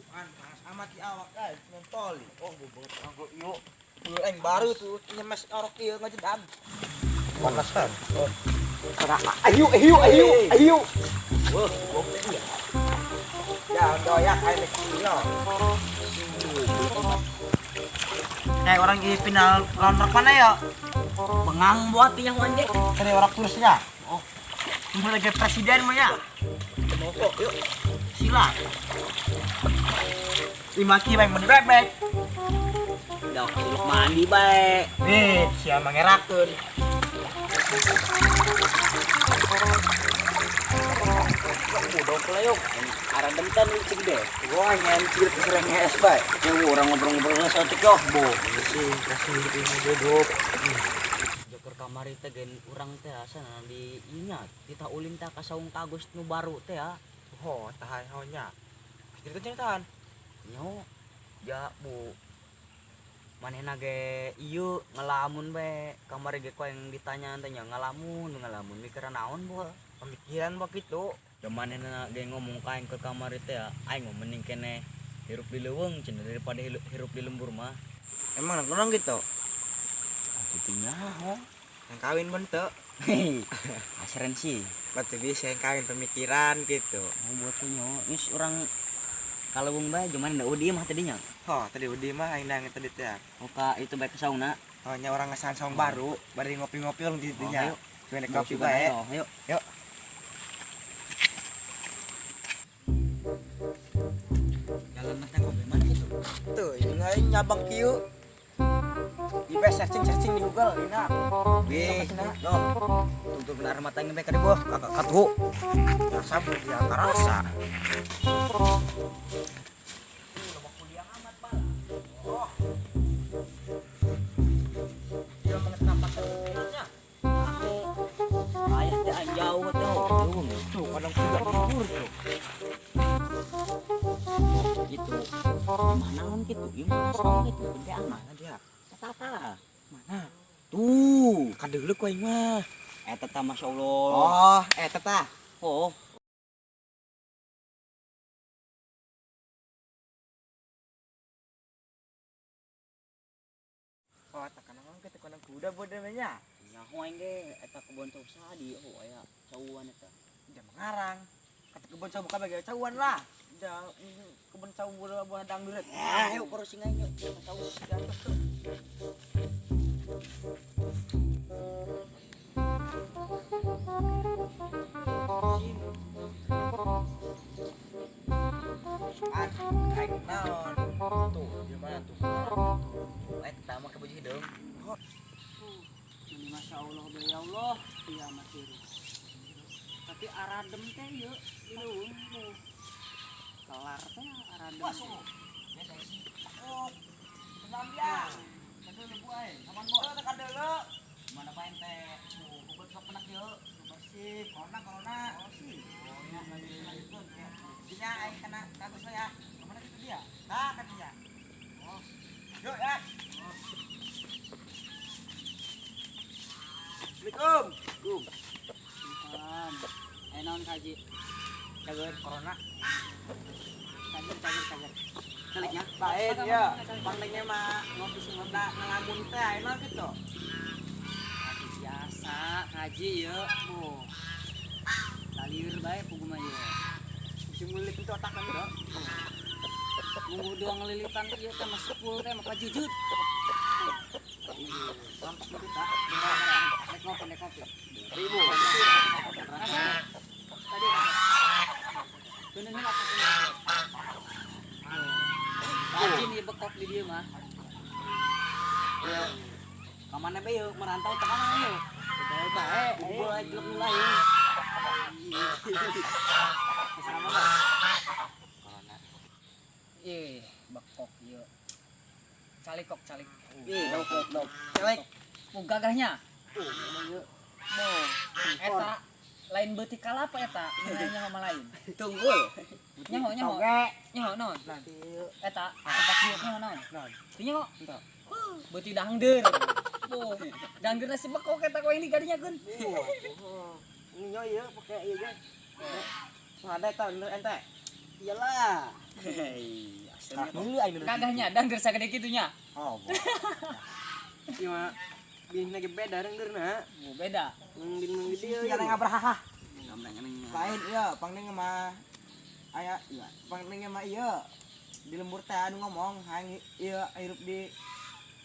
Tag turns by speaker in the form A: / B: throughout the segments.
A: Kan panas amat di awak guys, mentoli. Oh, bobot anggo ieu. Aing baru tuh nyemes orok ieu ngajedam. Panas kan? Oh. Ayo ayo ayo ayo. Wah, goblok iya. Ya, doyak aing kilo. Kayak orang di final lawan rok mana ya?
B: Bengang buat yang anjing.
A: Kene orang turisnya. Oh. Ini lagi presiden mah ya. Moko, yuk. Sila. Lima ki bang mandi bebek.
B: Dah cilok mandi bae.
A: Nih, sia mangerakeun.
B: Budok lah yuk. Arah demtan licik deh.
A: Wah, nyancir sering es bae.
B: Ya orang ngobrol-ngobrol saeutik yoh, bo.
A: Sih, kasih ini duduk.
B: Joker kamari teh gen urang teh asana di inya kita ulin teh ka saung kagus nu baru teh ya.
A: Oh, tahan honya. Cerita ceritaan.
B: Nyo, ya bu. Manehna ge ieu ngelamun bae. Kamari ge ku yang ditanya teh nya ngelamun, ngelamun mikiran naon bu.
A: Pemikiran bok itu.
B: Ya manehna ge ngomong ka aing ke kamari teh ya, aing mah mending keneh hirup di leuweung cenah daripada hirup di lembur mah.
A: Emang orang gitu?
B: Gitu nyaho.
A: Yang kawin bentuk.
B: Aseren sih.
A: Batu bisa yang kawin pemikiran gitu.
B: Oh buat tuh nyo, is orang kalau bung bae cuman ndak udi mah tadinya.
A: Oh, tadi udi mah aing nang tadi teh.
B: Oh ka itu bae ke sauna.
A: Oh, nya orang ngesan saung baru, bari ngopi-ngopi orang di dinya.
B: Oh,
A: Cuman kopi bae.
B: Ayo.
A: Yuk.
B: Jalan teh kopi mana gitu?
A: Tuh, ini aing nyabang kieu. Di searching di Google dina.
B: Wih, loh. Tutup benar mata nge ka dibuah kakak katuhu.
A: Rasa dia karasa. Oh. Dia mengetapkan pikirannya.
B: Ayah teh jauh teh.
A: Tuh, kadang kuda tidur tuh.
B: Gitu. Mana on gitu? Gimana saung gitu? Gede amat.
A: Mana dia?
B: Tata.
A: Mana?
B: Tuh,
A: kadeuleuh ku aing mah.
B: Eta tah masyaallah.
A: Oh, eta tah.
B: Oh.
A: Oh, eta kana mah kitu kana kuda bodoh nya.
B: Nyaho aing ge eta kebon cau sadi oh aya cauan eta.
A: Udah mengarang. Kata kebon cau buka bagi cauan lah. Udah kebon cau buah dangduret.
B: Ayo kurusing aing yuk. Cau
A: di atas tuh. Aing naon? Tuh, di mana tuh?
B: Eta mah ke baju hideung.
C: Ini masya Allah, ya Allah, iya masih. Tapi aradem teh yuk, di leuweung tuh. Kelar teh aradem.
A: Wah, sungguh. Oh, senam ya. Kadeuleuh bu aing.
B: Kapan bu?
A: Teu kadeuleuh.
B: Mana paen teh? Bubut sok penak yeuh.
A: Bersih, corona corona.
B: Oh sih. Oh ya, lanjutkeun ya.
A: Dinya aing kena kagus ya. Kemana gitu dia? Nah, katanya. Oh. Yuk ya. Assalamualaikum.
C: Salam. Naon kaji?
A: Kaget corona.
C: Kaget kaget kaget.
B: Caliknya?
A: Lain ya. Pentingnya mah ngopi sing ngelamun teh emang gitu.
C: Biasa kaji ya, bu. Lalir bae pugu mah ye.
A: Bisa ngulik itu otak kan bro.
C: Nunggu doang ngelilitan ieu teh masuk full teh maka jujur.
A: Lampas kita.
C: Nek ngopi, nek ngopi.
A: Ribu.
C: Tadi. Bener nih apa sih? Rajin ieu bekok di dieu mah.
B: Yo. Ka mana bae yeuh merantau teh kana yeuh.
C: Bae bae.
B: Bubuh aing jelek nu lain.
C: Sama bae.
B: Corona.
C: Ih, bekok ieu. Calik kok calik.
B: Ih, dok dok dok.
A: Calik.
C: Oh, gagahnya.
B: Ieu.
C: Mo, eta lain beutik kalapa eta, nanya sama lain.
B: Tunggul.
C: Nyaho nyaho.
A: Toge.
C: Nyaho naon? Eta tempat ieu nyaho naon?
A: Naon?
C: Teu nyaho. Beutik dangdeur. Bo, dangdeur nasi bekok eta ku ini gadinyakeun.
A: Ini nyo ieu pake ieu ge. Ada eta bener ente.
B: Iyalah. Hei, asalnya dulu aing.
C: Kagak nyadang geus sagede kitu nya.
A: Oh.
D: Ieu mah bina ge beda reunggeurna.
C: Bu beda.
D: Bin gede
A: Sia nang abraha.
B: Ngamrang.
A: Lain ieu pangning mah aya iya, pangning mah ieu di lembur teh anu ngomong hayang ieu hirup di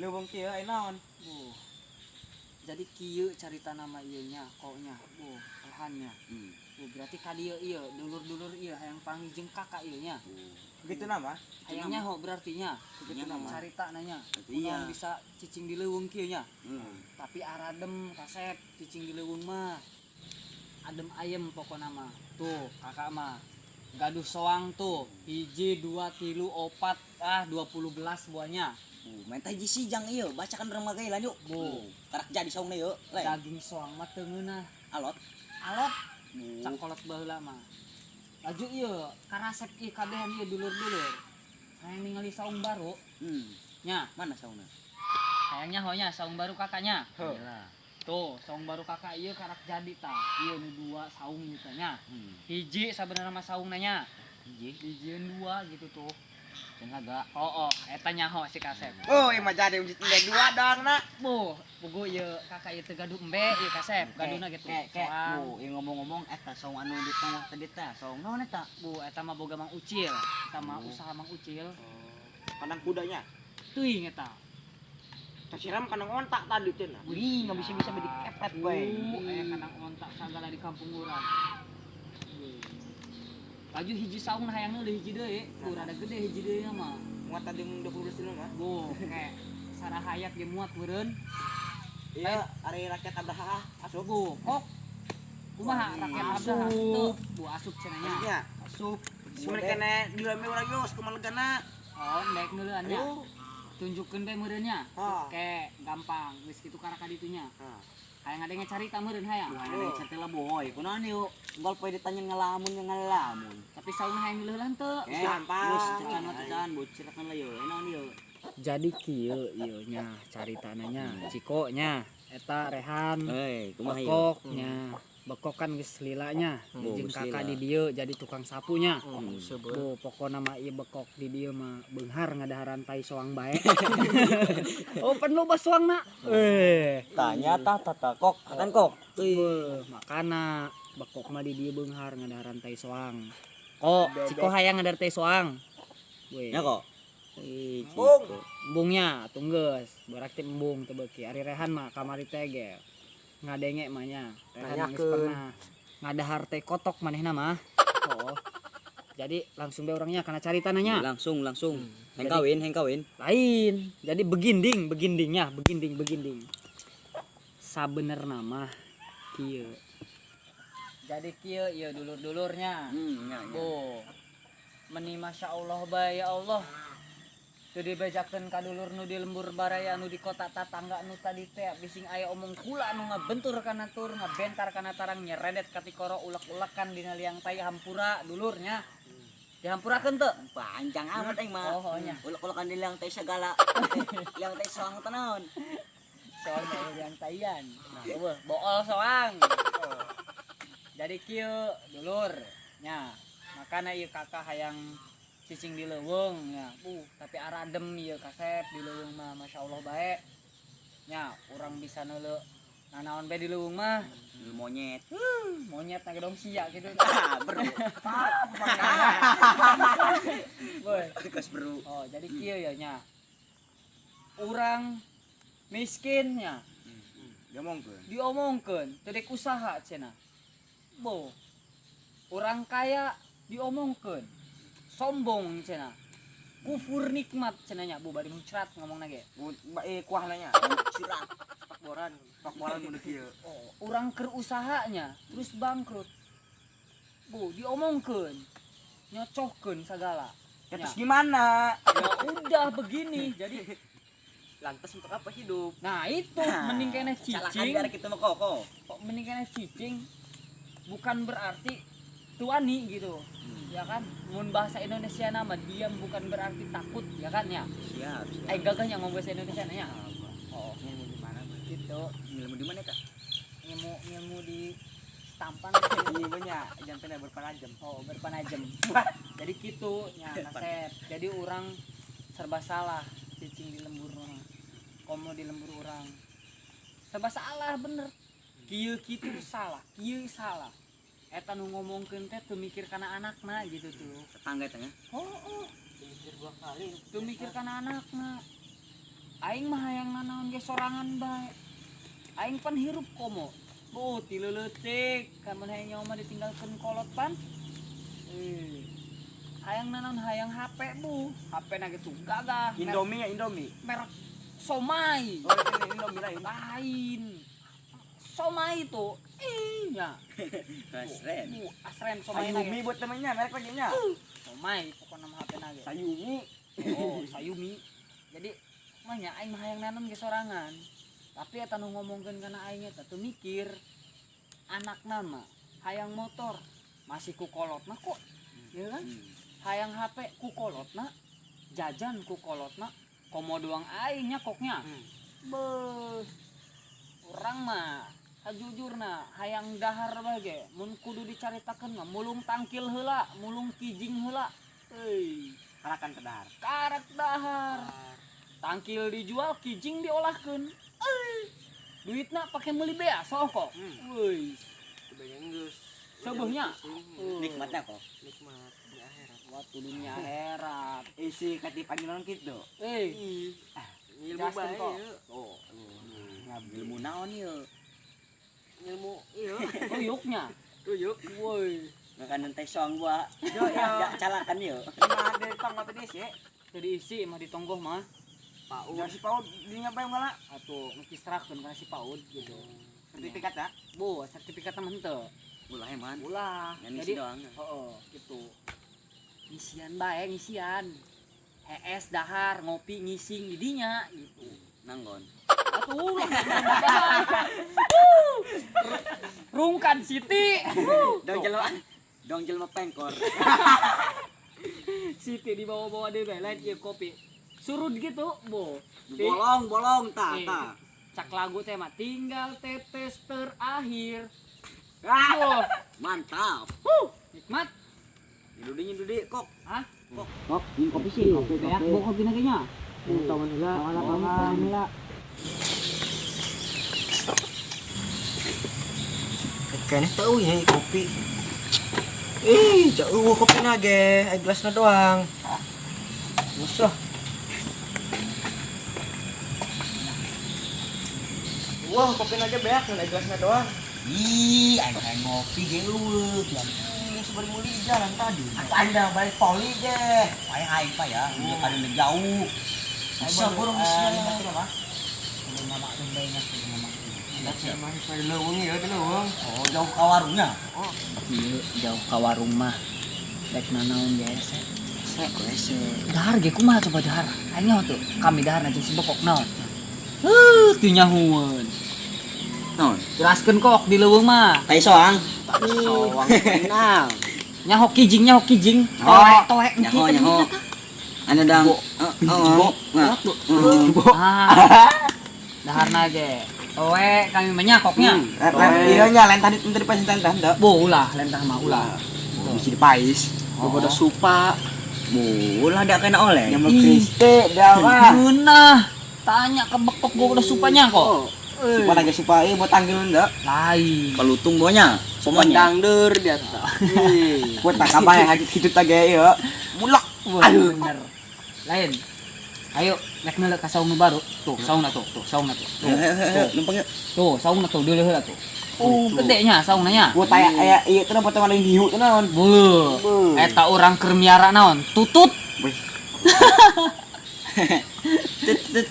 A: leuweung kieu aya naon.
C: Bu. Jadi kieu carita nama ieu nya, koknya, bu, rehannya. Bu, berarti ka dieu ieu dulur-dulur ieu hayang panggih jeung kakak ieu nya.
A: Begitu nama?
C: Hayang nyaho berarti nya.
A: Begitu nama.
C: Carita nanya.
B: Iya.
C: Kunaon bisa cicing di leuweung kieu nya. Tapi aradem kasep cicing di leuweung mah. Adem ayem pokona mah. Tuh, kakak mah gaduh soang tuh. 1 2 3 4 20 belas buahnya.
B: Bu, main teh hiji sijang ieu, bacakan urang mah ge lanjut.
C: Bu,
B: karak jadi saungna ieu. Lain.
C: Daging soang mah teu ngeunah.
B: Alot.
C: Alot.
B: Bu.
C: Cangkolot baheula mah. Laju ieu, karasep ieu kabehan ieu dulur-dulur. Hayang ningali saung baru. Nya,
B: Mana saungna?
C: Hayang nyaho nya saung baru kakaknya.
B: Iyalah.
C: Tuh, saung baru kakak ieu karak jadi tah. Ieu nu 2 saung gitu nya. Hiji sabenerna mah saungna nya.
B: Hiji.
C: Hijieun 2 gitu tuh.
B: Can laga.
C: Oh, eta nyaho si kasep.
A: Oh, ieu mah jadi embe 2 dong na.
C: Bu, pugu ieu kakak ieu teu gaduh embe ieu kasep, gaduna gitu.
B: Ke,
C: Soang.
B: bu, ieu ngomong-ngomong eta saung anu di tengah tadi teh, saung naon eta?
C: Bu, eta mah boga Mang Ucil, eta mah usaha Mang Ucil.
A: Kandang kudanya.
C: Teuing eta.
A: Kasiram kandang ontak tadi cenah.
B: Wih, nggak bisa-bisa bedi kepret bae.
C: Bu, aya kandang ontak sagala di kampung urang. Laju hiji saung hayang leuwih hiji deui, bu rada gede hiji deui mah.
A: Muat tadi 20 dulu mah.
C: Bu, kayak sarahayat ge muat meureun.
A: Iya, ari rakyat Abraha asup.
C: Bu, kok kumaha rakyat Abraha teu? Bu asup cenah nya.
A: Maksudnya
B: Asup.
A: sebenarnya kene di leuweung urang geus kumaha legana.
C: Oh, ndek neuleun nya. Tunjukkeun bae meureun nya.
A: Ah.
C: Oke, gampang. Geus kitu karaka ditunya.
A: Ah.
C: Hayang ngadenge carita meureun hayang.
B: Hayang carita lah boy, kunaon ieu? Unggal poe ditanya ngelamun ngelamun.
C: Tapi sauna hayang leuheulan teu?
A: Gampang.
B: Geus cecan mah cecan, bocirakan lah ieu. Naon ieu?
C: Jadi kieu ieu nya caritana nya, Ciko nya, eta Rehan.
B: Heuy, kumaha ieu?
C: Bekok nya. Bekok kan geus lila nya, jeung kakak di dieu jadi tukang sapunya. Bu, pokona mah ieu bekok di dieu mah beunghar ngadaharan tai soang bae. Oh, pan loba soangna.
B: Tanya tah tah kok, kan kok.
C: Beuh, makana bekok mah di dieu beunghar ngadaharan tai soang. Kok Ciko hayang ngadahar tai soang. Weh.
B: Nya kok.
A: Embung.
C: Embungnya tunggeus, berarti embung teu beuki. Ari Rehan mah kamari teh ge ngadenge mah nya. Rehan geus pernah ngadahar teh kotok manehna mah. Oh. Jadi langsung be orangnya karena cari tanahnya.
B: Langsung. Heng kawin, heng kawin.
C: Lain. Jadi beginding, begindingnya, beginding, beginding. Sabenerna mah kieu. Jadi kieu ieu dulur-dulurnya.
B: Nya, nya.
C: Bu. Meni masya Allah bae ya Allah. Teu dibejakeun ka dulur nu di lembur baraya nu di kota tatangga nu tadi teh bising aya omong kula nu ngabentur kana tur ngabentar kana tarang nyeredet ka tikoro ulek-ulekan dina liang tai hampura dulurnya. Dihampurakeun teu?
B: Panjang amat aing mah.
C: Oh, nya.
B: Ulek-ulekan di liang tai sagala. Liang tai soang teh naon?
C: Soang dari liang taian. Nah, eueuh bool soang. Jadi kieu dulur nya. Makana ieu kakak hayang cicing di leuweung nya. Tapi aradem ieu kasep di leuweung mah masyaallah bae. Nya, urang bisa neuleu nanaon bae di leuweung mah.
B: Monyet.
C: Monyet na gedong sia gitu.
B: Ah, bro.
C: Boy.
B: Geus bro.
C: Oh, jadi kieu ya nya. Urang miskin nya.
A: Diomongkeun.
C: Diomongkeun, teu dek usaha cenah. Bo. Urang kaya diomongkeun. Sombong cenah. Kufur nikmat cenah nya, bu bari muncrat ngomongna ge.
A: Kuah nanya.
B: Muncrat.
A: Pakboran, pakboran mun kieu.
C: Oh, urang keur usahanya terus bangkrut. Bu, diomongkeun. Nyocohkeun sagala.
A: Ya, terus gimana?
C: Ya udah begini. Jadi
D: lantas untuk apa hidup?
C: Nah, itu mending keneh cicing.
B: Biar kita mah koko.
C: Kok mending keneh cicing bukan berarti tuani gitu. Ya kan? Mun bahasa Indonesia nama diam bukan berarti takut, ya kan ya?
B: Siap, siap.
C: Gagahnya ngomong bahasa Indonesia nanya. Oh,
A: ilmu di mana?
C: Gitu.
B: Ilmu di mana, Kak?
C: Ilmu di Tampan.
A: Ilmunya jangan pernah berpanajam.
C: Oh, berpanajam. Jadi kitu nya kasep. Jadi urang serba salah cicing di lembur mah. Komo di lembur urang. Serba salah bener. Kieu kitu salah, kieu salah. Eta nu ngomongkeun teh teu mikir kana anakna gitu tuh.
B: Tetangga eta nya.
C: Oh.
A: Mikir dua kali.
C: Teu mikir kana anakna. Aing mah hayang nanaon ge sorangan bae. Aing pan hirup komo. Bu, ti leuletik, kan mun hayang nyawa mah ditinggalkeun kolot pan. Eh. Hayang nanaon hayang HP bu. HP na gitu gagah.
D: Indomie ya Indomie.
C: Merek somai.
D: Oh, ini Indomie lain.
C: Lain. Somai itu ih nya.
B: Asren.
C: Bu, asren somai na
D: Sayumi
C: ge.
D: buat temennya, merek lagi nya.
C: Somai pokokna mah HP na ge.
D: Sayumi.
C: Oh, sayumi. Jadi mah nya aing mah hayang nanem ge sorangan. Tapi eta nu ngomongkeun kana aing eta teu mikir. Anakna mah hayang motor masih ku kolotna kok. Ya kan? Hayang HP ku kolotna, jajan ku kolotna, komo doang aing nya koknya. Beuh. Urang mah sajujurna hayang dahar bae ge mun kudu dicaritakeun mah mulung tangkil heula, mulung kijing heula. Euy.
D: Karakan kedar.
C: Karak dahar. Tangkil dijual, kijing diolahkeun. Euy. Duitna pake meuli beas soh kok. Euy.
D: Kebayang geus.
C: Seubeurnya.
B: Nikmatnya kok.
D: Nikmat di akhirat.
C: Waktu dunia akhirat.
D: Isi kati panggilan kitu.
C: Eh,
D: Ilmu
C: Jelaskeun
D: bae
C: kok.
D: ieu.
B: Oh, ilmu naon ieu?
D: Ilmu ieu.
C: Tuyuknya.
D: Tuyuk.
C: Woi.
B: Makanan teh soang gua.
D: Yo
B: Ya calakan ieu.
D: Mah dari tong tadi sih.
C: Teu diisi mah ditonggoh mah.
D: Paud. Ya si Paud di ngapain ngala?
C: Atuh ngekistrakeun kana si Paud gitu.
D: Sertifikat ya?
C: Bu, sertifikat mah henteu.
B: Ulah eman.
C: Ulah.
B: Ngan ngisi
C: Jadi
B: doang.
C: heeh, gitu. Ngisian bae, ngisian. Hees dahar ngopi ngising di dinya gitu.
B: Nanggon.
C: Atuh ulah. Rungkan Siti.
B: Dong jelema. Dong jelema pengkor.
C: Siti dibawa-bawa deh bae lain ieu kopi. Surut gitu, bo.
B: Bolong, bolong tah,
C: Eh,
B: tah.
C: Cak lagu teh mah tinggal tetes terakhir.
B: Ah,
C: Wah,
B: mantap.
C: huh, nikmat.
B: Dudi dudi kok.
C: Hah?
B: Kok, ini kopi sih, kopi.
C: Beak bo kopi na kayaknya.
D: Tahu heula.
C: Heula.
A: Kayaknya tahu ya kopi. Ih, jauh kopi nage, air gelasnya doang. Musuh. Wah, kopi nage beak, air gelasnya doang.
B: Ih, aing kayak ngopi ge leuweut. Ya.
A: Sebelum muli jalan tadi. Anda balik poli ge.
B: Aing aing pak ya, dia pada jauh. Bisa borong bisa.
A: 5 kilo mah.
B: Oh, jauh ke warungnya.
C: Iya, jauh ka warung mah. Rek nanaon ge hese.
B: Hese, hese.
C: Dahar ge kumaha coba dahar? Aing nyaho tuh, kami dahar jeung si bokok naon. Heuh, teu nyahueun.
B: Naon?
C: Jelaskeun kok di leuweung mah.
B: Tai soang. Soang kenal.
C: Nyaho kijing, nyaho kijing.
B: Oh,
C: Toe, toe.
B: Nyaho, nyaho. Anu dang. Oh, nah.
C: Ah. Daharna ge. Toe kami menyakoknya.
D: Iya nya lain tadi tadi pas tadi tadi.
C: Bu ulah, lentah mah ulah.
D: Bisi dipais.
C: Oh.
D: Bodo supa.
B: Bu, ulah dak kena oleh.
D: Nyamel kriste dah mah.
C: Ngeunah. Tanya ke bekok gua udah supanya kok.
D: Supa lagi supa ieu buat tanggil ndak.
C: Lain.
B: Pelutung bonya. Pokoknya.
D: Dangdur dia tah. Buat tak apa yang hajit hidup tage ieu. Mulak.
C: Aduh. Bener. Lain. Ayo, nek neuleuh ka saung nu baru. Tuh, saungna tuh, tuh, saungna tuh. Tuh,
B: Hehehe, numpang yuk.
C: tuh saungna tuh deuleuh heula tuh. Oh, gede nya saungna nya.
D: Buat aya aya ieu teh potongan lain hiu teh naon.
C: Beuh. Eta urang keur miara naon? Tutut.
B: Tutut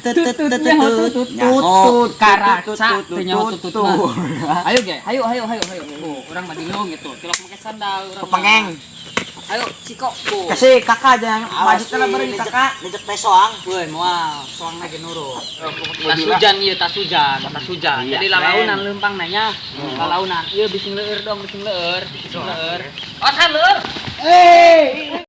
C: Tutut karaca teu nyaho tutut mah. Ayo ge, hayu hayu hayu hayu. Oh, urang mah di leuweung gitu. Tilok make sandal urang. mah.
D: Pepengeng.
C: Ayo, Ciko. Tuh.
D: Kasih kakak jangan maju teh lah bareng kakak.
B: Ngejek teh soang.
C: Woi, moal soang lagi nurut. Tas hujan ieu, tas hujan, tas hujan.
B: Iya,
C: Jadi lalaunan leumpang nanya. Lalaunan. Ieu bising leur dong, bising leur, bising leur. Oh, kan leur. Eh.